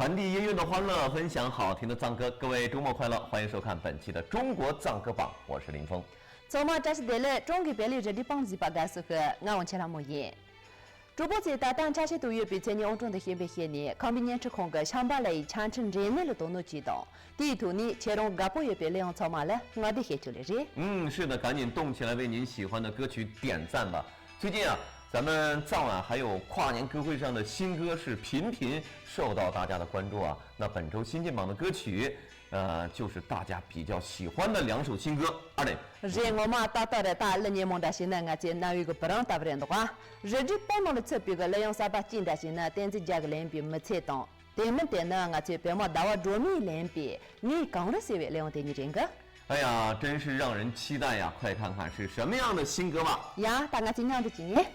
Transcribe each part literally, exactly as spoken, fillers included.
传递音乐的欢乐，分享好听的藏歌。各位周末快乐，欢迎收看本期的中国藏歌榜，我是林峰。 ཚང་མ་བཀྲ་ཤིས་བདེ་ལེགས། ཀྲུང་གོའི་བོད་ལུགས་རུ་སྒྲིག་པང་གཟིགས་པ་དགའ་བསུ་ཞུ། ང་ཝང་ཆེན་ལྷ་མོ་ཡིན། གྲོགས་པོ་ཚོས་ད་ལྟ་ཆ་ཤས་ཐུབ་ཡོད་པའི་མཚན་ཉིད་ཨང་གྲངས་འདི་ཤེས་པའི་ཤེས་ནས་ཁམས་པའི་བརྙན་འཕྲིན་ཁང་གི་ཤམ་བྷ་ལ་ཡི་ཆ་འཕྲིན་འབྲེལ་གནས་ལ་དོ་སྣང་གྱིས་དང་། དེའི་ཐོག་ནས་ཁྱེད་རང་དགའ་པོ་ཡོད་པའི་གླུ་དབྱངས་ཚང་མ་ལ་ང་འདི་བཤད་རྒྱུ་ལས་རེད། 嗯，是的，赶紧动起来，为您喜欢的歌曲点赞吧。最近啊，咱们藏晚还有跨年歌会上的新歌是频频受到大家的关注啊。那本周新进榜的歌曲，呃，就是大家比较喜欢的两首新歌。二磊，རེད། ངོ་མ་ཏག་ཏག་རེད། ད་གླུ་སྙན་མོ་འདྲ་ཞིག་ནི་ང་ཚོའི་རྣ་བའི་གི་བུ་རམ་ལྟ་བུ་རེད་འདུག་ཨ། རུ་སྒྲིག་པང་ནང་ལ་ཚུད་པའི་གི་གླུ་དབྱངས་གསར་པ་གཅིག་འདྲ་ཞིག་ནི་བསྟན་འཛིན་རྒྱལ་གྱིས་ལེན་པའི་མི་ཚེ་དང་། དེ་མིན་དེ་ནི་ང་ཚོའི་བོད་མ་ཟླ་བ་སྒྲོལ་མས་ལེན་པའི་ངའི་གངས་རི་ཟེར་བའི་གླུ་དབྱངས་དེ་གཉིས་རེད་གི། 哎呀，真是让人期待呀！快看看是什么样的新歌吧。 ཡ། ད་ང་ཚོས་མཉམ་དུ་ཅིག་ཉན།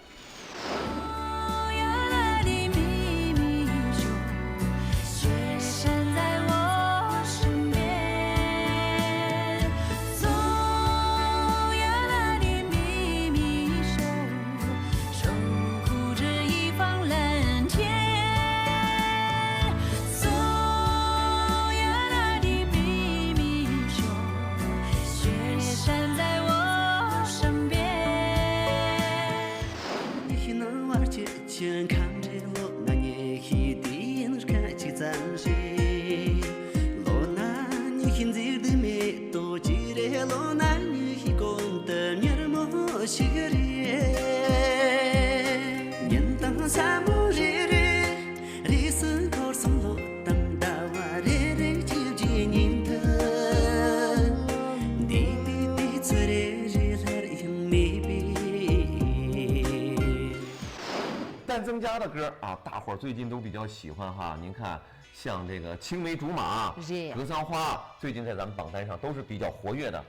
但增加的歌啊，大伙儿最近都比较喜欢哈。您看，像这个青梅竹马、格桑花，最近在咱们榜单上都是比较活跃的。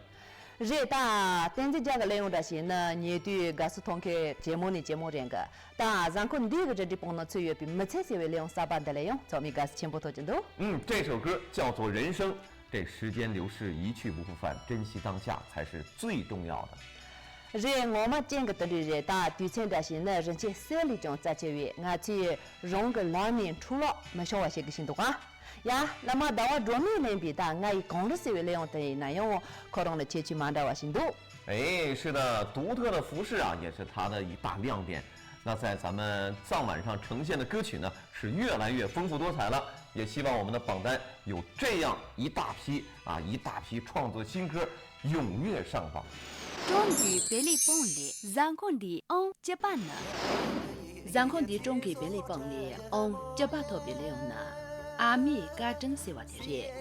རེད། ད་བསྟན་འཛིན་རྒྱལ་གྱི་གླུ་དབྱངས་འདྲ་ཞིག་ནི་ཉེ་དུས་དགའ་བསུ་མཐོང་མཁན་ཇེ་མང་ནས་ཇེ་མང་རེད་གི། ད་གཟའ་འཁོར་འདིའི་གི་རུ་སྒྲིག་པང་ནང་ཚུད་ཡོད་པའི་མི་ཚེ་ཟེར་བའི་གླུ་དབྱངས་གསར་པ་འདི་ལ་ཡང་ཚང་མས་དགའ་བསུ་ཆེན་པོ་ཐོབ་ཀྱི་འདུག 嗯，这首歌叫做《人生》，这时间流逝，一去不复返，珍惜当下才是最重要的。 རེད། ངོ་མ་རྐྱང་གི་དེ་འདྲ་རེད། ད་དུས་ཚོད་འདྲ་ཞིག་ནི་རིན་ཆེན་གསེར་ལས་ཀྱང་རྩ་ཆེ་བས། ང་ཚོས་རང་གི་ལག་ནས་འཕྲོ་བརླག་མི་བྱུང་བ་བྱེད་དགོས་ཤིང་འདུག་ག། ཡ། བླ་མ་ཟླ་བ་སྒྲོལ་མས་ལེན་པའི་ད་ང་ཡི་གངས་རི་ཟེར་བའི་གླུ་དབྱངས་དེ་ཡིན་ན་ཡང་ཁོ་རང་ལ་ཁྱད་ཆོས་མ་འདྲ་བ་ཞིག་འདུག 哎，是的，独特的服饰啊，也是它的一大亮点。那在咱们藏晚上呈现的歌曲呢，是越来越丰富多彩了。也希望我们的榜单有这样一大批啊，一大批创作新歌踊跃上榜。 ཀྲུང་གོའི་བོད་གླུ་དཔང་ལས་གཟའ་འཁོར་འདིའི་ཨང་བཅུ་པ་ནི། གཟའ་འཁོར་འདིའི་ཀྲུང་གོའི་བོད་གླུ་དཔང་ལས་ཨང་བཅུ་པ་ཐོབ་པའི་གླུ་དབྱངས་ནི། ཨ་མའི་བཀའ་དྲིན་ཟེར་བ་དེ་རེད།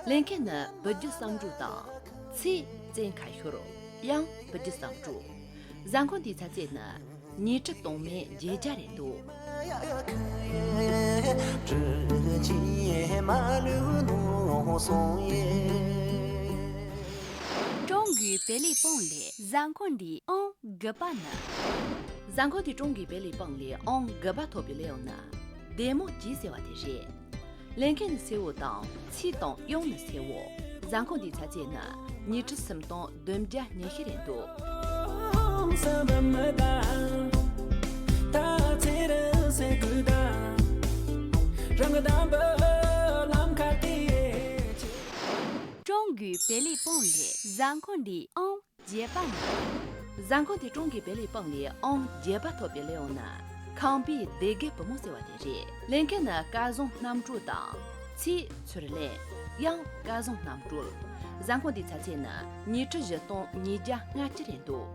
ལེན་མཁན་ནི་བུ་རྒྱུད་བསམ་འགྲུབ་དང་། ཚེ་བཙན་ཁ་ཤོར། ཡང་བུ་རྒྱུད་བསམ་འགྲུབ། གཟའ་འཁོར་འདིའི་ཚ་ཚད་ནི་ཉི་ཁྲི་སྟོང་མེད་བརྒྱད་བརྒྱ་རེད་འདུག་ཀྲུང་གོའི་བོད་གླུ་དཔང་ལས་གཟའ་འཁོར་འདིའི་ཨང་དགུ་པ་ནི། གཟའ་འཁོར་འདིའི་ཀྲུང་གོའི་བོད་གླུ་དཔང་ལས་ཨང་དགུ་པ་ཐོབ་པའི་གླུ་དབྱངས་ནི། བདེ་མོ་སྐྱིད་ཟེར་བ་དེ་རེད། ལེན་མཁན་ནི་སེ་བོ་དང་ཚེ་དང་གཡུང་ནི་སེ་བོ། གཟའ་འཁོར་འདིའི་ཚ་ཚད་ནི་ཉི་ཁྲི་སུམ་སྟོང་བདུན་བརྒྱ་ཉི་ཤུ་རེད་འདུག་ཀྲུང་གོའི་བོད་གླུ་དཔང་ལས་གཟའ་འཁོར་འདིའི་ཨང་བརྒྱད་པ་ནི། གཟའ་འཁོར་འདིའི་ཀྲུང་གོའི་བོད་གླུ་དཔང་ལས་ཨང་བརྒྱད་པ་ཐོབ་པའི་གླུ་དབྱངས་ནི། ཁམས་པའི་སྡེ་དགེ་བུ་མོ་ཟེར་བ་དེ་རེད། ལེན་མཁན་ནི་སྐལ་བཟང་རྣམ་གྲོལ་དང་། ཚེ་ཚུར་ལེན། ཡང་སྐལ་བཟང་རྣམ་གྲོལ། གཟའ་འཁོར་འདིའི་ཚ་ཚད་ནི་ཉི་ཁྲི་བཞི་སྟོང་ཉིས་བརྒྱ་ལྔ་བཅུ་རེད་འདུག་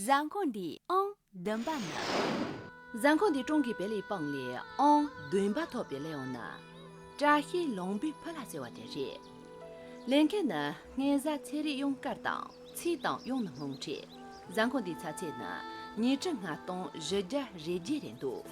གཟའ་འཁོར་འདིའི་ཨང་བདུན་པ་ནི། གཟའ་འཁོར་འདིའི་གྲངས་ཀྱི་བེ་ལེགས་སྤང་ལས་ཨང་བདུན་པ་ཐོབ་པའི་ལེའུ་ནི། བཀྲ་ཤིས་ལུང་པའི་ཕུ་ལ་ཟེར་བ་དེ་རེད། ལས་མཁན་ནི་སྔོན་བཟའ་ཚེ་རིང་གཡང་དཀར་དང་། ཚེས་དང་གཡོན་ནི་སྨོན་ཁྲི། གཟའ་འཁོར་འདིའི་ཚེས་ཚད་ནི་ཉི་ཁྲི་ལྔ་སྟོང་བཞི་བརྒྱ་རེ་བརྒྱད་རེད་འདུག་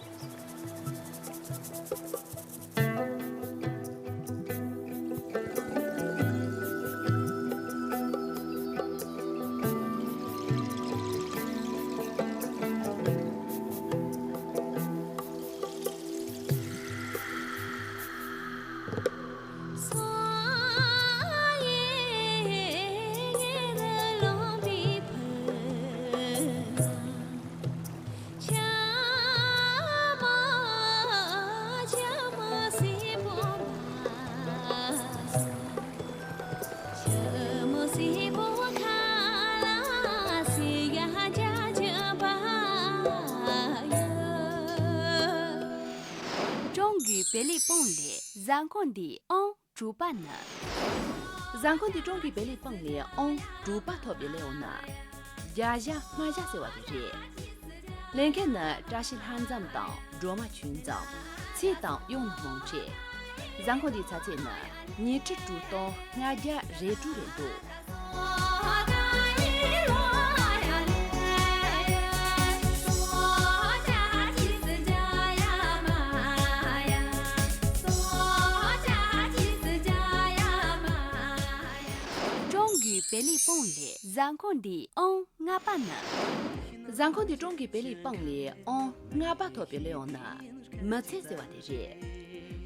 གྲངས་ཀྱི་བེ་ལེགས་སྤང་ལས་གཟའ་འཁོར་འདིའི་ཨང་དྲུག་པ་ནི། གཟའ་འཁོར་འདིའི་གྲངས་ཀྱི་བེ་ལེགས་སྤང་ལས་ཨང་དྲུག་པ་ཐོབ་པའི་ལེའུ་ནི། བརྒྱ་བཞག་ལྔ་བཞག་ཟེར་བ་དེ་རེད། ལས་མཁན་ནི་བཀྲ་ཤིས་ལྷ་འཛོམས་དང་སྒྲོལ་མ་ཆོས་འཛོམས། ཚེས་དང་གཡོན་ནི་སྨོན་ཁྲི། གཟའ་འཁོར་འདིའི་ཚེས་ཚད་ནི་ཉི་ཁྲི་དྲུག་སྟོང་ལྔ་བརྒྱ་རེ་དྲུག་རེད་འདུག་གྲངས་ཀྱི་བེ་ལེགས་སྤང་ལས་གཟའ་འཁོར་འདིའི་ཨང་ལྔ་པ་ནི། གཟའ་འཁོར་འདིའི་གྲངས་ཀྱི་བེ་ལེགས་སྤང་ལས་ཨང་ལྔ་པ་ཐོབ་པའི་ལེའུ་ནི། མི་ཚེ་ཟེར་བ་དེ་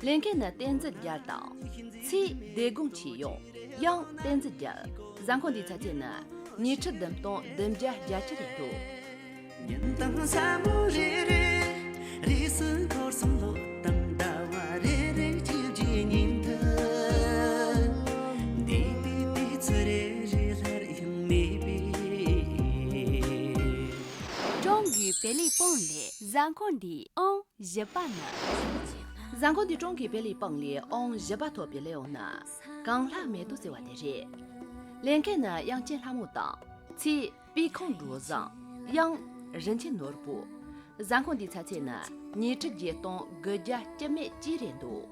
རེད། ལས་མཁན་ནི་བསྟན་འཛིན་རྒྱལ་དང་། ཚེས་སྡེ་དགོན་ཆོས་གཡང་། གཡང་བསྟན་འཛིན་རྒྱལ། གཟའ་འཁོར་འདིའི་ཚེས་ཚད་ནི་ཉི་ཁྲི་བདུན་སྟོང་བདུན་བརྒྱ་བརྒྱད་ཅུ་རེད་འདུག་ཉིན་དང་ས་མོ་རེ་རེ། རེས་སུ་འཁོར་གསུམ་ལོ་དང་ཟླ་བ་རེ་རེ་གཅིག་རྗེས་གཉིས་མཐུད། འདས་པའི་དུས་ཚོད་རེ་རེ་སླར་ཡང་མེད་པའི། གྲངས་ཀྱི་བེ་ལེགས་སྤང་ལས་གཟའ་འཁོར་འདིའི་ཨང་བཞི་པ་ནི། གཟའ་འཁོར་འདིའི་གྲངས་ཀྱི་བེ་ལེགས་སྤང་ལས་ཨང་བཞི་པ་ཐོབ་པའི་ལེའུ་ནི། གངས་ལྷ་མེ་ཏོག་ཟེར་བ་དེ་རེད། ལས་མཁན་ནི་དབྱངས་ཅན་ལྷ་མོ་དང་། ཚེས་པི་ཁང་འགྲོ་བཟང་། གཡང་རིན་ཆེན་ནོར་བུ། གཟའ་འཁོར་འདིའི་ཚེས་ཚད་ནི་ཉི་ཁྲི་བརྒྱད་སྟོང་དགུ་བརྒྱ་བཅུ་མེད་གཅིག་རེད་འདུག་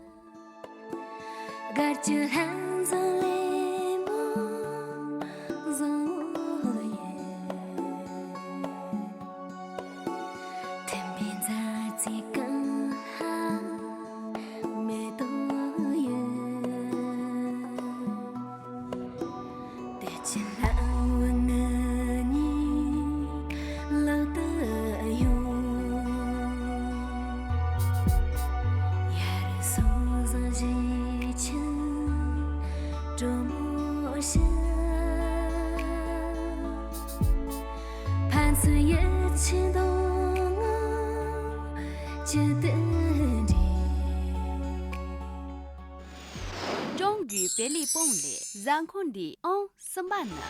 གྲངས་ཀྱི་བེ་ལེགས་སྤང་ལས་གཟའ་འཁོར་འདིའི་ཨང་གསུམ་པ་ནི།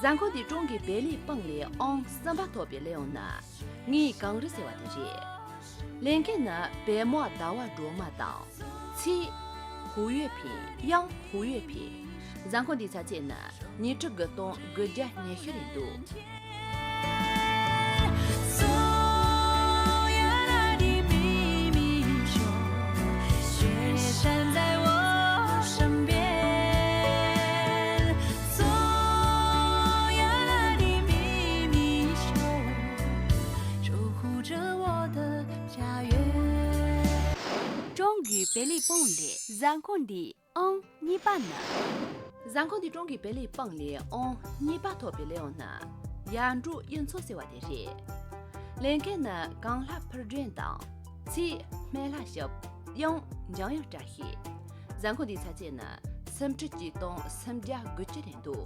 གཟའ་འཁོར་འདིའི་གྲངས་ཀྱི་བེ་ལེགས་སྤང་ལས་ཨང་གསུམ་པ་ཐོབ་པའི་ལེའུ་ནི། ངའི་གངས་རི་ཟེར་བ་དེ་རེད། ལས་མཁན་ནི་པད་མ་ཟླ་བ་སྒྲོལ་མ་དང་། ཚེས་ཧུ་ཡོད་ཕིན། གཡང་ཧུ་ཡོད་ཕིན། གཟའ་འཁོར་འདིའི་ཚེས་ཚད་ནི་ཉི་ཁྲི་དགུ་སྟོང་དགུ་བརྒྱ་ཉི་ཤུ་རེད་འདུག་གྲངས་ཀྱི་བེ་ལེགས་སྤང་ལས་གཟའ་འཁོར་འདིའི་ཨང་གཉིས་པ་ནི། གཟའ་འཁོར་འདིའི་གྲངས་ཀྱི་བེ་ལེགས་སྤང་ལས་ཨང་གཉིས་པ་ཐོབ་པའི་ལེའུ་ནི། ཡར་འབྲོག་གཡུ་མཚོ་ཟེར་བ་དེ་རེད། ལས་མཁན་ནི་གངས་ལྷ་ཕུར་སྒྲོན་དང་། ཚེས་སྨན་ལྷ་ཞབས། གཡང་འཇམ་དབྱངས་བཀྲ་ཤིས། གཟའ་འཁོར་འདིའི་ཚེས་ཚད་ནི་སུམ་ཁྲི་གཅིག་སྟོང་སུམ་བརྒྱ་དགུ་བཅུ་རེད་འདུག་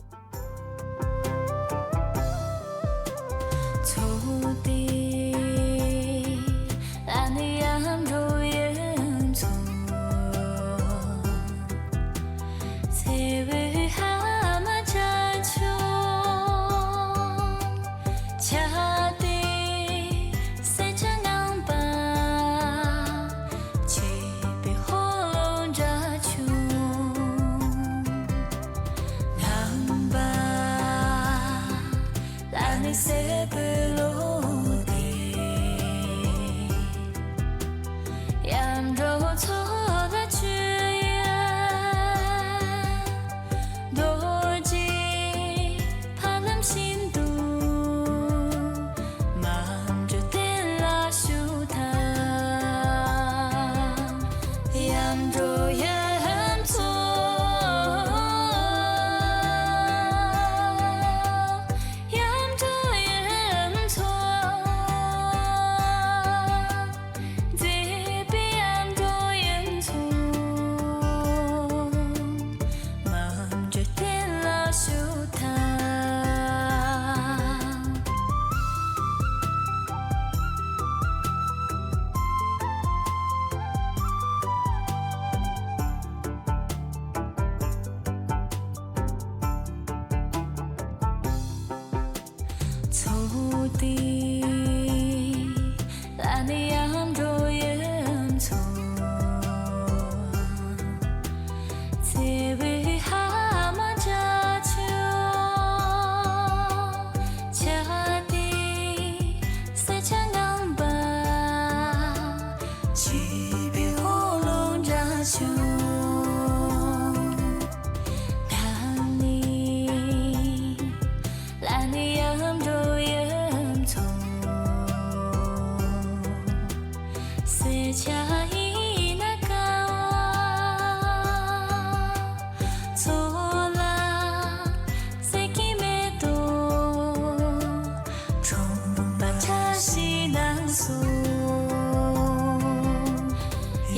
སྐྱབས་འགྲོ་ཚོགས་ལ་མཆོད་ཡོན། རྡོ་རྗེ་ཕ་ལམ་ཤིན་ཏུ། མ་འགྲོ་རྟེན་ལ་བཞུགས་དང་། ཡམ་འགྲོ་ཡོན་ཚོགས། ཡམ་འགྲོ་ཡོན་ཚོགས། མཛེས་པའི་ཡམ་འགྲོ་ཡོན་ཚོགས། མ་འགྲོ་རྟེན་ལ་བཞུགས་དང་། ཚོགས་དེ་ལ་ནི་ཡམ་འགྲོ་ཡོན་ཚོགས། ཚེ་བའི་ཧ་མ་བྱ་ཆུ། ཆ་དེ་ས་ཆ་ངང་པ། བྱིས་པའི་ཧོ་ལོ་འདྲ་བྱུང་། ད་ནི་ལ་ནི་ཡམ་འགྲོ་ཡོན་ཚོགས། སེར་ཆ་ཡིན་ན་དཀར་བ། ཚོགས་ལ་སེར་གྱི་མེ་ཏོག། ཁྲོམ་པ་བཀྲ་ཤིས་གནང་སོང་།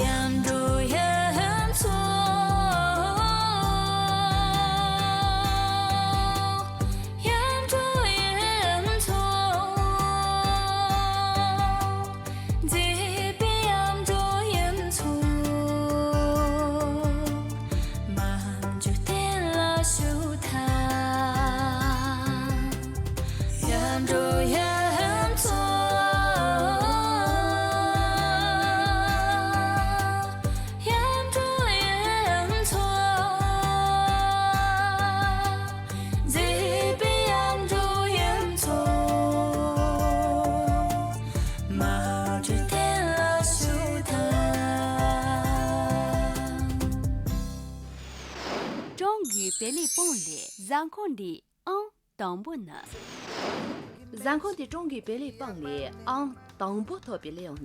ཡམ་འགྲོ་ཡོན་ཚོགས། ཡམ་འགྲོ་ཡོན་ཚོགས། མཛེས་པའི་ཡམ་འགྲོ་ཡོན་ཚོགས། མ་འགྲོ་རྟེན་ལ་བཞུགས་དང་། ཡམ་འགྲོ་ཡོན་ཚོགས། ཡམ་འགྲོ་ཡོན་ཚོགས། མཛེས་པའི་ཡམ་འགྲོ་ཡོན་ཚོགས། མ་འགྲོ་རྟེན་ལ་བཞུགས་དང་། ཀྲུང་གོའི་བོད་ལས་པང་ལས་གཟའ་འཁོར་འདིའི་ཨང་དང་པོ་ནི། གཟའ་འཁོར་འདིའི་ཀྲུང་གོའི་བོད་ལས་པང་ལས་ཨང་དང་པོ་ཐོབ་པའི་གླུ་དབྱངས་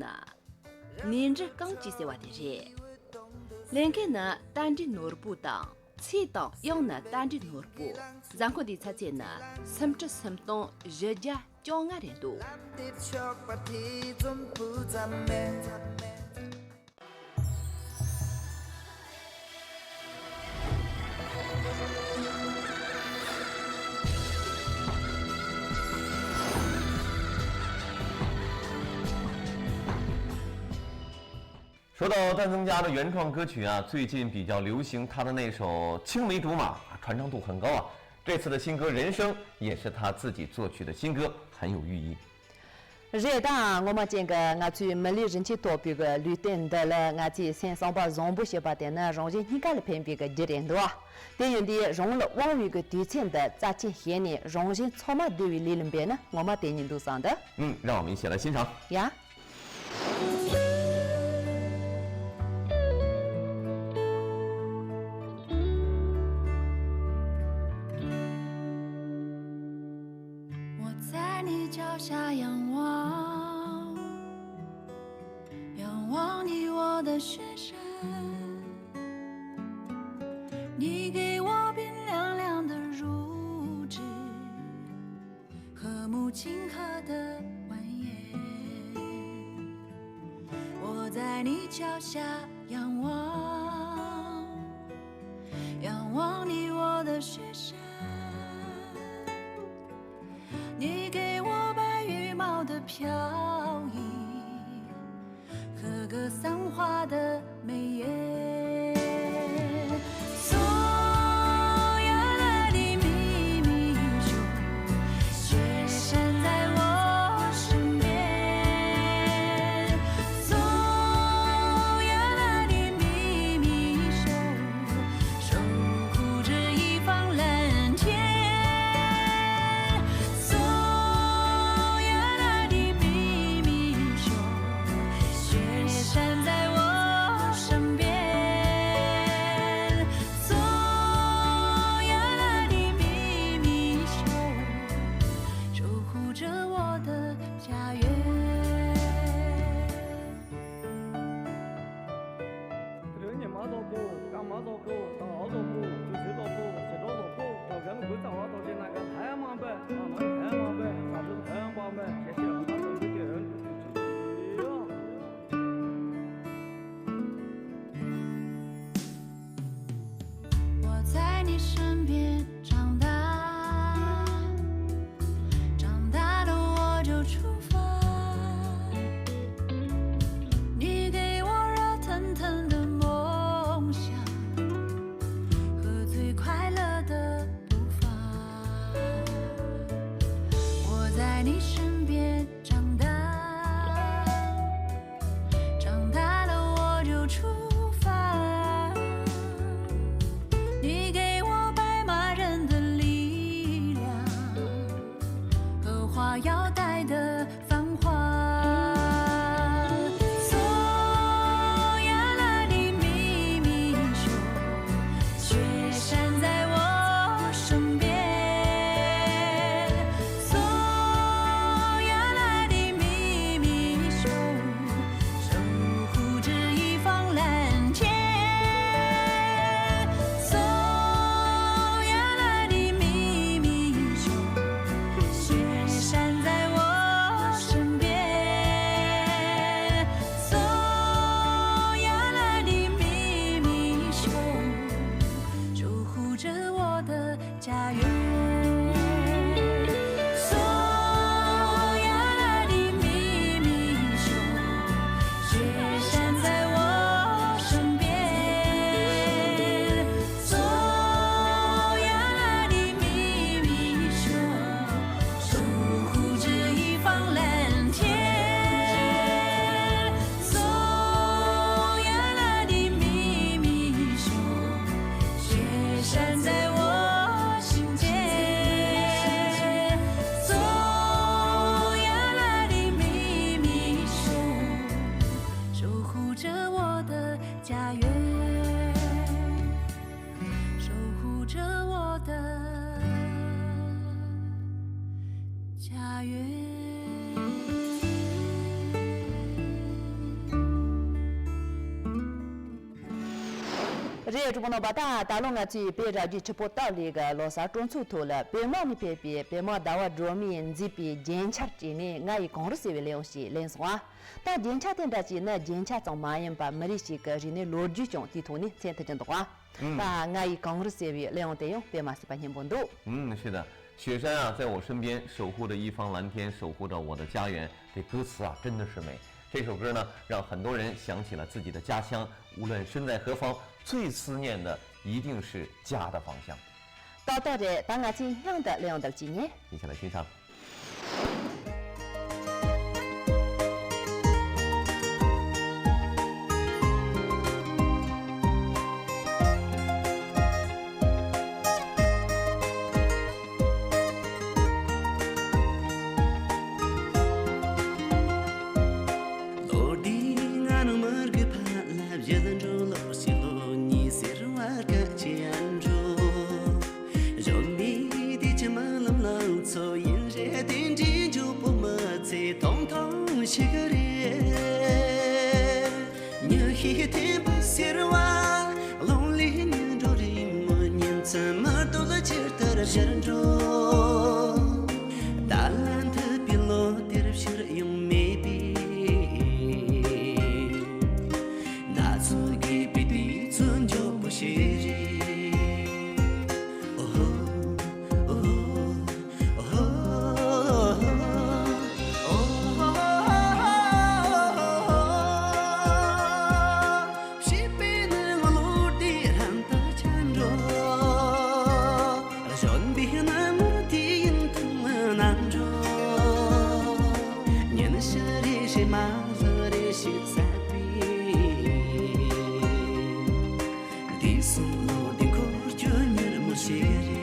ནི། ནས་འབྲུ་རྐང་གཅིག་ཟེར་བ་དེ་རེད། ལེན་མཁན་ནི་རྟ་མགྲིན་ནོར་བུ་དང་ཚེ་དང་གཡང་ནི་རྟ་མགྲིན་ནོར་བུ། གཟའ་འཁོར་འདིའི་ཚ་ཚད་ནི་སུམ་ཁྲི་སུམ་སྟོང་བཞི་བརྒྱ་བཅོ་ལྔ་རེད་འདུག།说到蛋曾家的原创歌曲啊，最近比较流行他的那首《青梅竹马》，传唱度很高啊。这次的新歌《人生》也是他自己作曲的新歌，很有寓意。རེད་ད། ངོ་མ་ཅན་གྱི་ང་ཚོའི་མི་ལུས་རིན་ཆེན་ཐོབ་པའི་གི་ལུས་རྟེན་འདི་ལ་ང་ཚོས་སེམས་བསམ་པ་བཟང་པོ་བྱེད་པ་དེ་ནི་རང་གཞན་གཉིས་ཀ་ལ་ཕན་པའི་གི་རྒྱུ་རེད་འདུག། དེ་ཡིན་དུས་རང་ལ་དབང་བའི་གི་དུས་ཚོད་འདི་རྩ་ཆེན་བྱས་ནས་རང་གཞན་ཚང་མ་བདེ་བའི་ལས་ལ་འབད་ན་ངོ་མ་དེ་ཉིད་འདུག་བསམ་འདུག། 嗯，让我们一起来欣赏。 ཡ། 我在你脚下仰望，仰望你我的雪山，你给我冰凉凉的乳汁，和母亲河的蜿蜒。我在你脚下仰望，仰望你我的雪山， 你给我白羽毛的飘逸和格桑花的美艳。我在你身边长大，长大了我就出发。你给我热腾腾的梦想和最快乐的步伐。我在你身边长大，长大了我就出发。你给我白马人的力量和花腰带的繁华。索亚拉的秘密手，雪山在我身边。索亚拉的秘密手，守护着一方蓝天。索亚拉的秘密手，雪山在我身边。索亚拉的秘密手，守护着我的家园。索亚拉的秘密手，雪山在我身边。索亚拉的秘密手，守护着一方蓝天。索亚拉的秘密手，雪山在我心间。索亚拉的秘密手，守护着我的家园，守护着我的家园。 རེད། གྲོགས་པོ་རྣམ་པ། ད་ད་ལོ་ང་ཚོའི་བོད་ར་རྒྱའི་ཆུ་སྤོ་སྟག་ལུང་གི་ལོ་གསར་སྤྲོ་ཚོགས་ཐོག་ལ་བོད་དམག་ནས་ཕེབས་པའི་བོད་དམག་ཟླ་བ་སྒྲོལ་མས་མཛད་པའི་རྒྱན་ཆ་སྤྲས་ནས་ང་ཡི་གངས་རི་ཟེར་བའི་གླེང་བ་ཞིག་གླེང་སོང་ང་། ད་རྒྱན་ཆ་དེ་འདྲ་ཅིག་ནི་རྒྱན་ཆ་ཙམ་མ་ཡིན་པར་མི་རིགས་ཤིག་གི་རིག་གནས་ལོ་རྒྱུས་ཀྱང་དེའི་ཐོག་ནས་མཚོན་ཐུབ་ཀྱི་འདུག་ཨ། ད་ང་ཡི་གངས་རི་ཟེར་བའི་གླེང་བ་དེ་ཡང་དཔེ་མ་སྲིད་པ་སྙན་པོ་འདུག། 嗯，是的，雪山啊，在我身边，守护着一方蓝天，守护着我的家园。这歌词啊，真的是美。这首歌呢，让很多人想起了自己的家乡，无论身在何方，最思念的一定是家的方向。 ཏག་ཏག་རེད། ད་ང་ཚོས་མཉམ་དུ་གླེང་བ་འདི་བྱེད་ཉན། 一起来欣赏。 ལོ་འདི་ང་ནི་མི་རྒས་ཕ་ལ་བཞད་འགྲོ། ལོ་ཕྱི་ལོ་གཉིས་ཟེར་བར་སྐད་ཆ་འགྲོ། གཞོན་པའི་དུས་ཀྱི་རྨི་ལམ་ལ་ཚོ་ཡིན་རེ་དེ་འདྲའི་འཇོག་པོ་མི་ཚེ་ཐུང་ཐུང་ཞིག་རེད། ཉི་ཤུའི་ཐེམ་པ་ཟེར་བ་རླུང་ལས་ཉིན་འགྲོ་རེ་མོ་ཉིན་མཚན་མ་རྡོ་ལ་ཇི་ལྟར་བཞུར་འགྲོ། ད་ལན་ཐུབ་པའི་ལོ་དེར་ཕྱིར་ཡོང་མེད་པས། ན་ཚོད་རྒས་པའི་དུས་ཚོད་མགྱོགས་པོ་ཞིག་རེད། ཨོ་ཧོ། ཨོ་ཧོ། ཨོ་ཧོ། བྱིས་པའི་ནང་བློ་བདེ་རང་དུ་ཆགས་འགྲོ། གཞོན་པའི་ནང་དུས་ཡུན་ཐུང་ངུ་ན་འགྲོ། ཉིན་ཞག་རེ་ཞིག་མ་ལྷོད་རེ་ཞིག་ཟད་པའི། འདས་སོང་ལོ་འདི་འཁོར་སྐྱོད་མྱུར་མོ་ཞིག་རེད།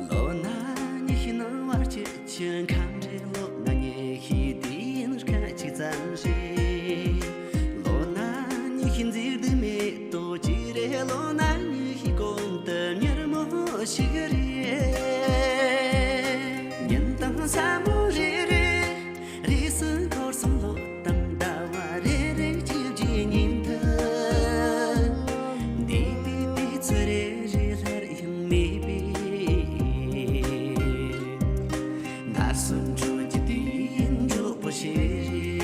ལོ་ན་ཉི་ཤུའི་ནང་བར་གྱི་ཆུ་ཁམས་རེ་ལོ་ན་ཉི། སུམ་ཁྲོ་ཀྱི་དུས་ཡིན་འགྲོ་པོ་ཞེས།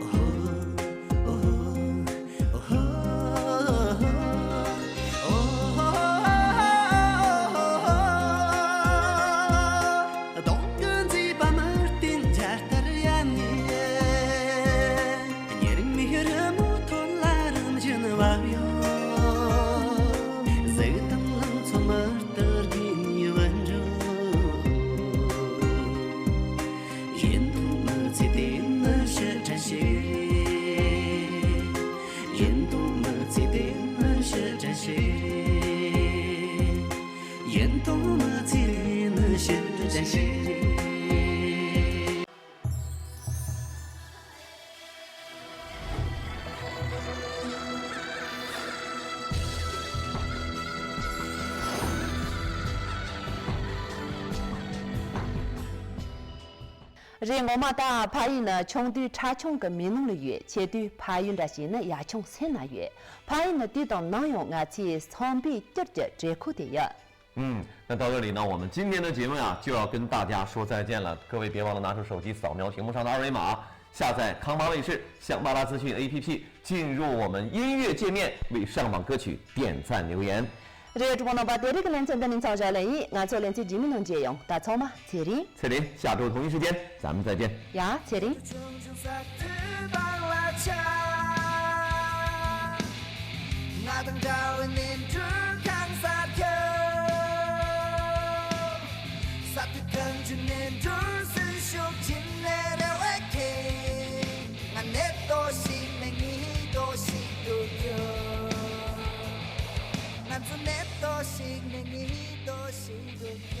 ཨོ་ཧོ། ཨོ་ཧོ། ཨོ་ཧོ། གདོང་གི་མཛེས་པ་མི་བསྟན་འཇའ་ལྟར་ཡལ་ནས། ཉེ་རིང་མིག་རི་མོ་ཐོད་ལ་རིམ་བཞིན་བབས་ཡོད། གཟུགས་དང་ལང་ཚོ་མི་ལྟར་བསྡུས་ནས་བུད་འགྲོ། ཡིན་དང་མི་ཚེ་དེ་ནི་ཕྱིར་དྲན་ཞིག་རེད། ཡིན་དང་མི་ཚེ་དེ་ནི་ཕྱིར་དྲན་ཞིག་རེད། ཡིན་དང་མི་ཚེ་དེ་ནི་ཕྱིར་དྲན་ཞིག་རེད། རེད། ངོ་མ་ད་ཕ་ཡུལ་ནི་ཆུང་དུས་ཁྲ་ཆུང་གི་མེ་ནང་ལ་ཡོད། ཆེ་དུས་ཕ་ཡུལ་འདྲ་བྱས་ནི་ཡ་ཆུང་སེམས་ན་ཡོད། ཕ་ཡུལ་ནི་དུས་དང་ནམ་ཡང་ང་ཚོའི་བསམ་པའི་དཀྱིལ་གྱི་གྲས་ཁུག་དེ་ཡོད། 嗯，那到这里呢，我们今天的节目呀，就要跟大家说再见了。各位别忘了拿出手机扫描屏幕上的二维码，下载康巴卫视、香巴拉资讯 A P P，进入我们音乐界面，为上榜歌曲点赞留言。 རེད། གྲོགས་པོ་རྣམ་པ། དེ་རིང་གི་ལེ་ཚན་འདི་ནས་མཚམས་བཞག་ལེ་ཡིན། ང་ཚོ་ལེ་ཚན་རྗེས་མའི་ནང་མཇལ་ཡོང་། ད་ཚང་མ་ཚེ་རིང་། 蔡琳，下周同一时间咱们再见。 ཡ། ཚེ་རིང་། ང་དང་འདྲ་བའི་ནས་འགྲུལ་གང་སར་ཁྱབ། ས་མཐོའི་ཐང་ཆེན་ནས་འགྲུལ་སུན་ཤུགས་ཆེན་ནས་རེ་བའི་ཁེངས། ང་ནས་ལྟོ་ཞིག་ནས་ངའི་ལྟོ་ཞིག་ཏུ་ཁྱབ། ང་ཚོ་ནས་ལྟོ་ཞིག་ནས་ངའི་ལྟོ་ཞིག་ཏུ་ཁྱབ།